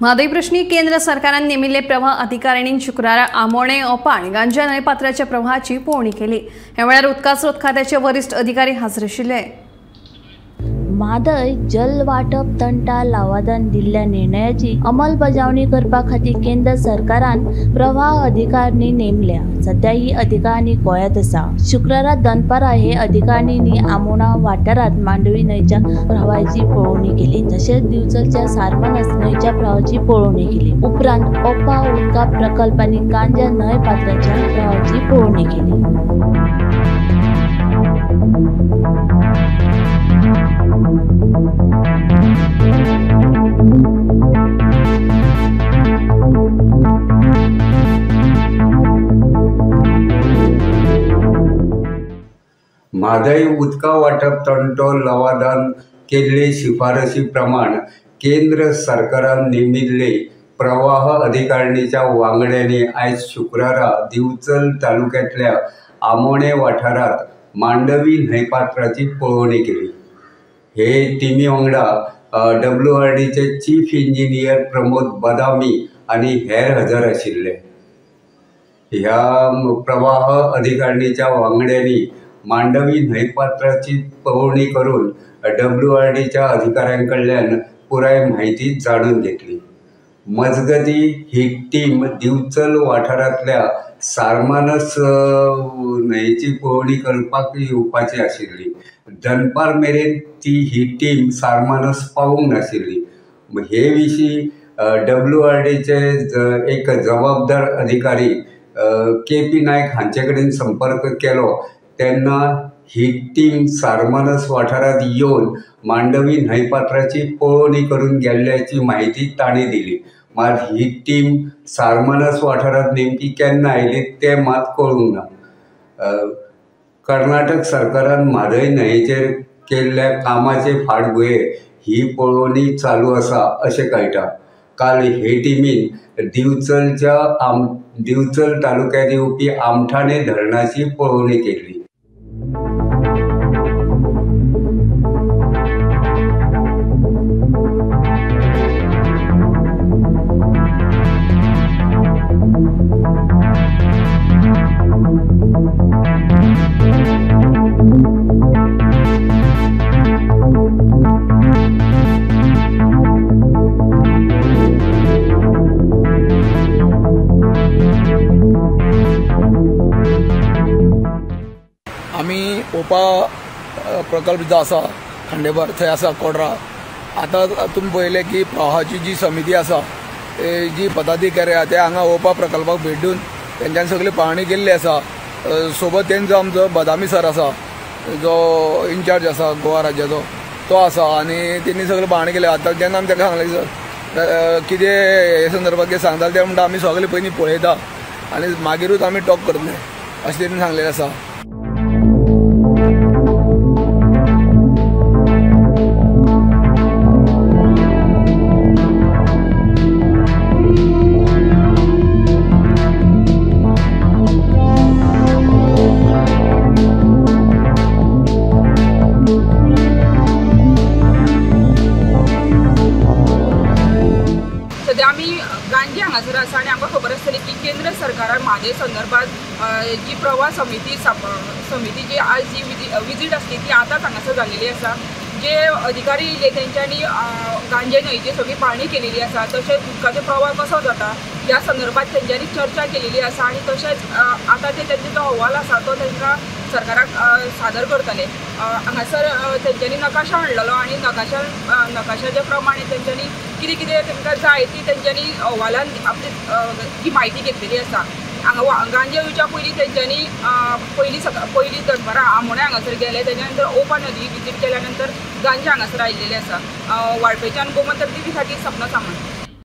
म्हादय प्रश्नी केंद्र सरकारान नेमिल्ले प्रवाह अधिकाऱ्यांनी शुक्रारा आमोणे ओपा आनी गांजा न्हंय पात्राच्या प्रवाहाची पळोवणी केली. ह्या वेळार उदका स्रोत खात्याचे वरिश्ठ अधिकारी हाजीर आशिल्ले. म्हादय जल वाटप तंटा लवादान दिल्ल्या निर्णयाची अंमलबजावणी करपा खातीर केंद्र सरकारान प्रवाह अधिकारिणी नेमल्या. सध्या ही अधिकारिणी गोंयांत आसा. शुक्रारा दनपारा हे अधिकारिणींनी आमोणा वाठारांत मांडवी न्हंयच्या प्रवाहाची पळोवणी केली. तशेंच दिवचलच्या सारमानस न्हंयच्या प्रवाहाची पळोवणी केली. उपरांत ओपा उदका प्रकल्प आनी गांजा न्हंय पात्राच्या प्रवाहाची पळोवणी केली. म्हादय उदका वाटप तंटो लवादान केल्ले शिफारसी प्रमाण केंद्र सरकारान नेमिल्ले प्रवाह अधिकारिणीच्या वांगड्यांनी आयज शुक्रारा दिवचल तालुक्यांतल्या आमोणे वाठारांत मांडवी न्हंयपात्राची पळोवणी केली. हे टिमी वांगडा WRDचे चीफ इंजिनियर प्रमोद बदामी आनी हेर हजर आशिल्ले. ह्या प्रवाह अधिकारिणीच्या वांगड्यांनी मांडवी न्हंयपात्राची पळोवणी करून WRDच्या अधिकाऱ्यां कडल्यान पुराय म्हायती जाणून घेतली. मजगती ही टीम दिवचल वाठारांतल्या सारमानस न्हंयेची पळोवणी करपाक येवपाची आशिल्ली. दनपार मेरेन ती ही टीम सारमानस पावूंक नाशिल्ली. हे विशीं WRDचे एक जबाबदार अधिकारी KP Naik हांचे कडेन संपर्क केलो तेन्ना ही टीम सारमानस वाठारांत येवन मांडवी न्हंयपात्राची पळोवणी करून गेल्ल्याची म्हायती तांणी दिली. मात ही टीम सारमानस वाठारांत नेमकी केन्ना आयली तें मात कळूंक ना. कर्नाटक सरकारान म्हादय न्हंयेचेर केल्ल्या कामाचे फाटभुंयेर ही पळोवणी चालू आसा अशें कळटा. काल हे टिमीन दिवचल तालुक्यांत येवपी आमठाणे धरणाची पळोवणी केली. आमी ओपा प्रकल्प जो आसा खांडेपार थंय आसा कोडरा. आतां तुमी पळयलें की प्रवाहाची जी समिती आसा जी पदाधिकारी आसा ते हांगा ओपा प्रकल्पाक भेट दिवन तेंच्यांनी सगळी पळोवणी केल्ली आसा. सोबत तेंचो आमचो बदामी सर आसा जो इनचार्ज आसा गोवा राज्याचो तो आसा आनी तेणी सगळी पळोवणी केली. आतां जेन्ना आमी ताका सांगलें सर कितें हे संदर्भात कितें सांगताले ते म्हणटा आमी सगळें पयलीं पळयता आनी मागीरूच आमी टॉक करतले अशें तेणी सांगलेलें आसा. सध्या आमी गांजे हांगासर आसा आनी आमकां खबर आसतली की केंद्र सरकारान म्हादय संदर्भात जी प्रवाह समिती जी आज जी विजीट आसली ती आतांच हांगासर जाल्लेली आसा. जे अधिकारी येयले तेंच्यांनी गांजे न्हंयची सगळी पाळणी केलेली आसा. तशेंच उदकाचो प्रवाह कसो जाता ह्या संदर्भात तेंच्यांनी चर्चा केलेली आसा आनी तशेंच आतां ते तेंचो जो अहवाल आसा तो तेंकां सरकाराक सादर करतले. हांगासर तेंच्यांनी नकाशा हाडलेलो आनी नकाशाच्या प्रमाणे तेंच्यांनी कितें कितें तेंकां जाय ती तेंच्यांनी अहवालान आपली ती म्हायती घेतलेली आसा. हांगा गांजे येवच्या पयलीं तेंच्यांनी पयलीं दनपारां आमोणे हांगासर गेले, तेच्या नंतर ओपा नदी विजीट केल्या नंतर गांजे हांगासर आयिल्लेले आसा. वाळपयच्यान गोमंतक टीव्ही खातीर सपना सामंत.